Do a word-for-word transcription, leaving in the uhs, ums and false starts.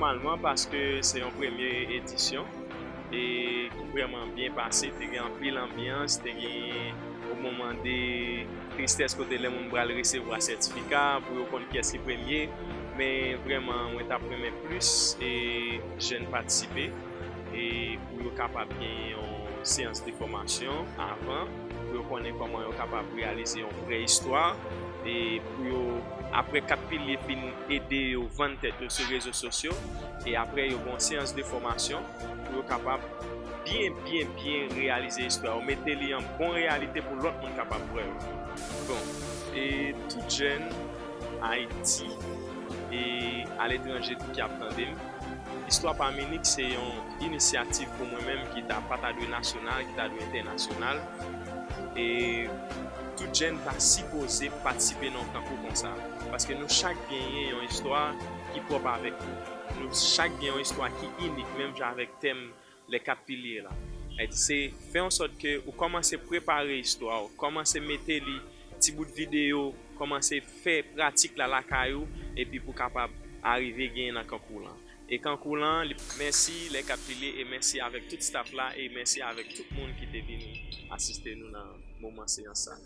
Nòmalman, paske se yon premye edisyon e ki vrèman byen pase, te gen anpil anbyans, te gen yon moman de tristès kote lè moun pral resevwa sètifika pou yo konn kiyès ki premye. Men vrèman, mwen t ap renmen plis e jèn patisipe e pou yo kapab gen yon seyans de fòmasyon avan, pou yo konnen kòman yo kapab reyalize yon vrè istwa e pou yo, apre Kat Pilye fin ede yo vann tèt yo sou rezo sosyo, e apre yo gen yon seyans de fòmasyon pou yo kapab byen, byen, byen reyalize istwa yo, mete li an bon reyalite pou lòt moun kapab wè yo. Bon, e tout jèn Ayiti e aletranje ki ap tande m, Istwa pa m Inik se yon inisyativ pou mwen menm ki ta, pa ta dwe nasyonal, ki ta dwe entènasyonal. E tout jèn ta sipoze patisipe nan yon kankou konsa. Paske nou chak genyen yon istwa ki pwòp avèk nou. Nou chak gen yon istwa ki inik, menm jan avèk tèm lè kat pilye la. Sa vle di se fè yon sòt ke ou kòmanse prepare istwa w, kòmanse mete li ti bout videyo, kòmanse fè pratik la lakay ou, epi pou kapab arive genyen nan kankou lan. E kankou lan, li, mèsi lè kat pilye e mèsi avèk tout staff la e mèsi avèk tout moun ki te vini asiste nou nan moman seyans sa.